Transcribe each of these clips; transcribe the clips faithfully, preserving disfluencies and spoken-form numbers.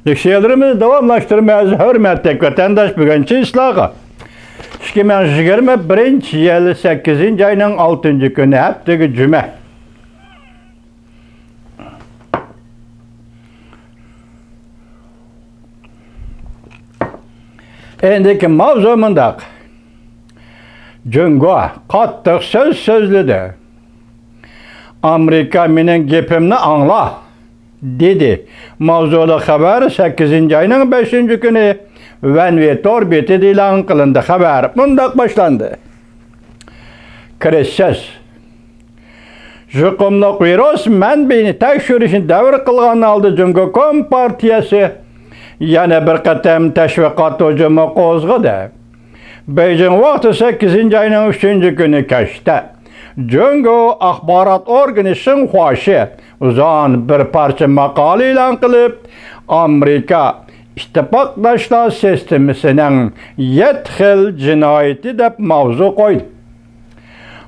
لېكسىيەلىرىمىزنى داۋاملاشتۇرىمىز. ھۆرمەتلىك ۋەتەنداش، بۈگۈنچە سىلەرگە ئىككى مىڭ يىگىرمە بىرىنچى يىل سەككىزىنچى ئاينىڭ ئالتىنچى كۈنى، ھەپتىگە جۈمە. ئەمدىكى ماۋزۇ مۇنداق. جۇڭگو قاتتىق سۆز سۆزلىدى. ئامېرىكا مېنىڭ گېپىمنى ئاڭلا، دېدى. ماۋزۇلۇق خەۋەر سەككىزىنچى ئاينىڭ بەشىنچى كۈنى ۋەنۋې تور بېتىدە ئېلان قىلىندى. خەۋەر مۇنداق باشلاندى. كىرىش سۆز. يۇقۇملۇق ۋىرۇس مەنبىيىنى تەكشۈرۈشنى دەۋر قىلغان ھالدا جۇڭگو كومپارتىيەسى يەنە بىر قېتىم تەشۋىقات ھۇجۇمى قوزغىدى. بېيجىڭ ۋاقتى سەككىزىنچى ئاينىڭ ئۈچىنچى كۈنى كەچتە جۇڭگو ئاخبارات ئورگىنى شىنخۇاشى ئۇزۇن بىر پارچە ماقالە ئېلان قىلىپ، ئامېرىكا ئىتتىپاقداشلار سىستېمىسىنىڭ يەتتە خىل جىنايىتى دەپ ماۋزۇ قويدى.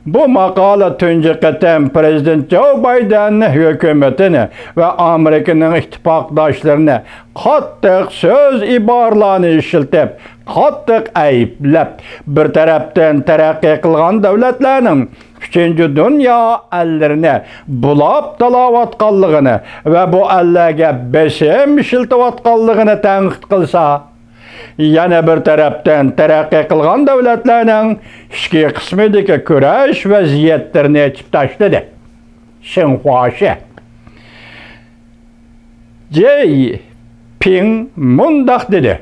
بۇ ماقالە تۇنجى قېتىم پىرېزىدېنت جو بايدېن ھۆكۈمىتىنى ۋە ئامېرىكىنىڭ ئىتتىپاقداشلىرىنى قاتتىق سۆز ئىبارىلەرنى ئىشلىتىپ، قاتتىق ئەيىبلەپ، بىر تەرەپتىن تەرەققىي قىلغان دۆلەتلەرنىڭ ئۈچىنچى دۇنيا ئەللىرىنى بۇلاپ تالاۋاتقانلىقىنى ۋە بۇ ئەللەرگە بېسىم ئىشلىتىۋاتقانلىقىنى تەنقىد قىلسا، يەنە بىر تەرەپتىن تەرەققىي قىلغان دۆلەتلەرنىڭ ئىچكى قىسمىدىكى كۈرەش ۋەزىيەتلىرىنى ئېچىپ تاشلىدى. شىنخۇاشى جېي پىڭ مۇنداق دېدى.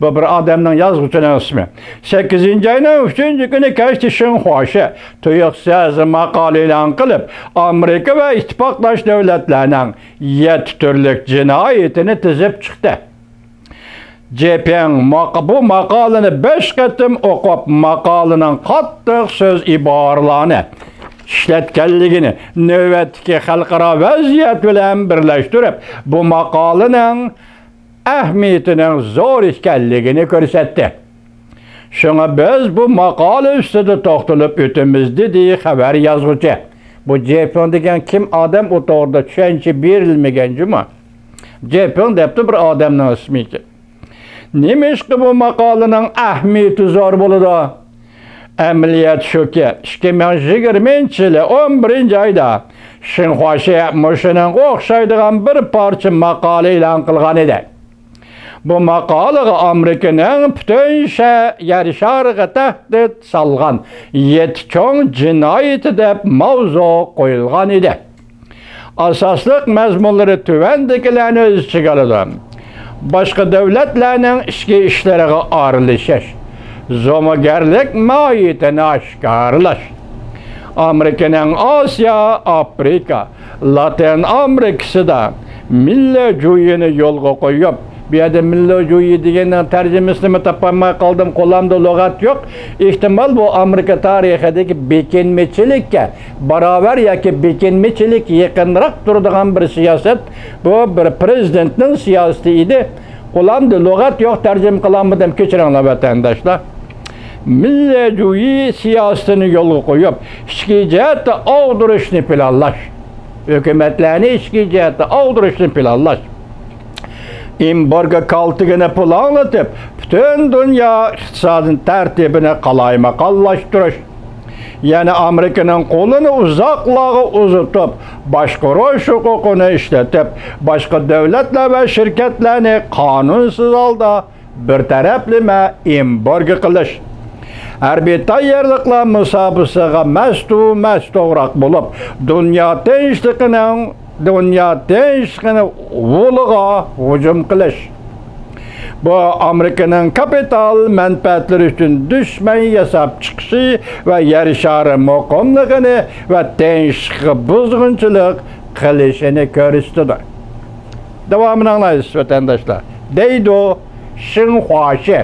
بۇ بىر ئادەمنىڭ، يازغۇچىنىڭ ئىسمى. سەككىزىنچى ئاينىڭ ئۈچىنچى كۈنى كەچتە شىنخۇاشى تۇيۇقسىز ماقالە ئېلان قىلىپ، ئامېرىكا ۋە ئىتتىپاقداش دۆلەتلەرنىڭ يەتتە تۈرلۈك جىنايىتىنى تىزىپ چىقتى. جېپىڭ ماق-، بۇ ماقالىنى بەش قېتىم ئوقۇپ، ماقالىنىڭ قاتتىق سۆز ئىبارىلەرنى ئىشلەتكەنلىكىنى، نۆۋەتتىكى خەلقئارا ۋەزىيەت بىلەن بىرلەشتۈرۈپ، بۇ ماقالىنىڭ ئەھمىيىتىنىڭ زور ئىكەنلىكىنى كۆرسەتتى. شۇڭا بىز بۇ ماقالە ئۈستىدە توختىلىپ ئۆتىمىز، دېدى خەۋەر يازغۇچى. بۇ جېپىڭ دېگەن كىم ئادەم، ئۇ توغرىدا چۈشەنچە بېرىلمىگەن جۇمۇ. جېپىڭ دەپتۇ بىر ئادەمنىڭ ئىسمى ئىكەن. نېمىشقا بۇ ماقالىنىڭ ئەھمىيىتى زور بولىدۇ؟ ئەمەلىيەت شۇكى، ئىككى مىڭ يىگىرمىنچى يىلى ئون بىرىنچى ئايدا شىنخۇاشى مۇشۇنىڭغا ئوخشايدىغان بىر پارچە ماقالە ئېلان قىلغان ئىدى. بۇ ماقالىغا ئامېرىكىنىڭ پۈتۈن شە-، يەر شارىغا تەھدىت سالغان يەتتە چوڭ جىنايىتى دەپ ماۋزۇ قويۇلغان ئىدى. ئاساسلىق مەزمۇنلىرى تۆۋەندىكىلەرنى ئۆز ئىچىگە ئالىدۇ. باشقا دۆلەتلەرنىڭ ئىچكى ئىشلىرىغا ئارىلىشىش، زومىگەرلىك ماھىيىتىنى ئاشكارىلاش، ئامېرىكىنىڭ ئاسىيا، ئافرىقا، لاتىن ئامېرىكىسىدا مىللىي جۇيىنى يولغا قويۇپ، بۇ يەردە مىللىي جۇيى دېگەننىڭ تەرجىمىسىنىمۇ تاپالماي قالدىم، قولامدا لۇغەت يوق. ئېھتىمال، بۇ ئامېرىكا تارىخىدىكى بېكىنمىچىلىككە باراۋەر ياكى بېكىنمىچىلىك يېقىنراق تۇرىدىغان بىر سىياسەت. بۇ بىر پىرېزىدېنتنىڭ سىياسىتى ئىدى. قولامدا لۇغەت يوق، تەرجىمە قىلالمىدىم، كەچۈرۈڭلار ۋەتەنداشلار. مىللىي جۇيى سىياسىتىنى يولغا قويۇپ، ئىچكى جەھەتتە ئاغدۇرۇشنى پىلانلاش. ھۆكۈمەتلەرنى ئىچكى جەھەتتە ئاغدۇرۇشنى پىلانلاش. ئېمبارگو كالتىكىنى پىلانلىتىپ، پۈتۈن دۇنيا ئىقتىسادىنىڭ تەرتىپىنى قالايمىقانلاشتۇرۇش. يەنى ئامېرىكىنىڭ قولىنى ئۇزاقلارغا ئۇزىتىپ، باشقۇرۇش ھوقۇقىنى ئىشلىتىپ، باشقا دۆلەتلەر ۋە شىركەتلەرنى قانۇنسىز ھالدا بىر تەرەپلىمە ئېمبارگو قىلىش. ھەربىي تەييارلىقلار مۇساپىسىغا مەستۇ مەستۇراق بولۇپ، دۇنيا تىنچلىقىنىڭ، دۇنيا تىنچلىقىنى ۋۇلىغا ھۇجۇم قىلىش. بۇ ئامېرىكىنىڭ كاپىتال مەنپەئەتلىرى ئۈچۈن دۈشمەن ياساپ چىقىشى ۋە يەر شارى مۇقىملىقىنى ۋە تىنچلىقىغا بۇزغۇنچىلىق قىلىشىنى كۆرسىتىدۇ. داۋامىنى ئاڭلايسىز، ۋەتەنداشلار. دەيدۇ شىنخۇاشى.